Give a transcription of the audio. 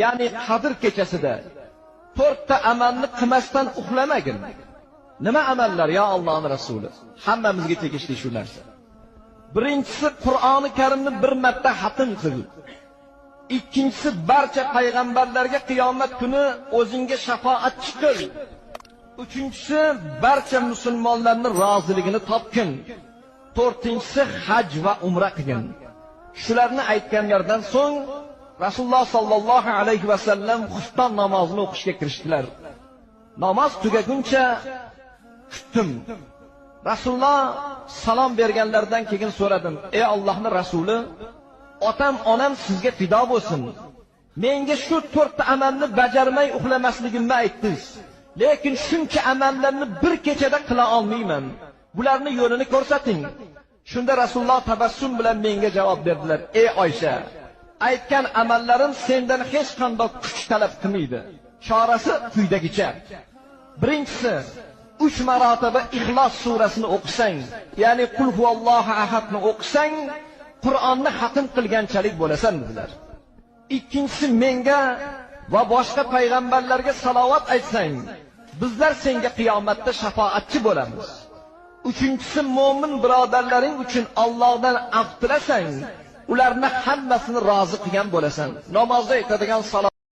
Ya'ni Qadr kechasida to'rtta amalni qilmasdan uxlamagin. Nima amallar yo Allohning rasuli? Hammamizga tegishli shu narsa. Birinchisi Qur'oni Karimni bir marta xatm qil. Ikkinchisi barcha payg'ambarlarga qiyomat kuni o'zingga shafoatchi qil. Uchinchisi barcha musulmonlarning roziligini topgin. To'rtinchisi haj va umra qilgin. Shularni aytganlaridan so'ng Rasululloh sallallohu alayhi va sallam xufton namozini o'qishga kirishdilar. Namoz tugaguncha kutdim. Rasululloh salom berganlaridan keyin so'radim: "Ey Allohning rasuli, otam onam sizga fido bo'lsin. Menga shu to'rtta amalni bajarmay uxlamasligimni aytdingiz. Lekin shuncha amallarni bir kechada qila olmayman. Bularni yo'lini ko'rsating." Shunda Rasululloh tabassum bilan menga javob berdilar: "Ey Oysha, aytgan amallarim sendan hech qanday kuch talab qilmaydi. Chorasi quyidagicha. Birinchisi, 3 marotaba Ixlos surasini o'qisang, ya'ni Qul huvallohu ahadni o'qisang, Qur'onni xatm qilganchalik bo'lasan dedilar. Ikkinchisi, menga va boshqa payg'ambarlarga salovat aytsang, bizlar senga qiyomatda shafoatchi bo'lamiz. Uchinchisi, mo'min birodarlaring uchun Allohdan af tilasang, ularni hammasini rozi qilgan bo'lasan. Namozda aytadigan salovat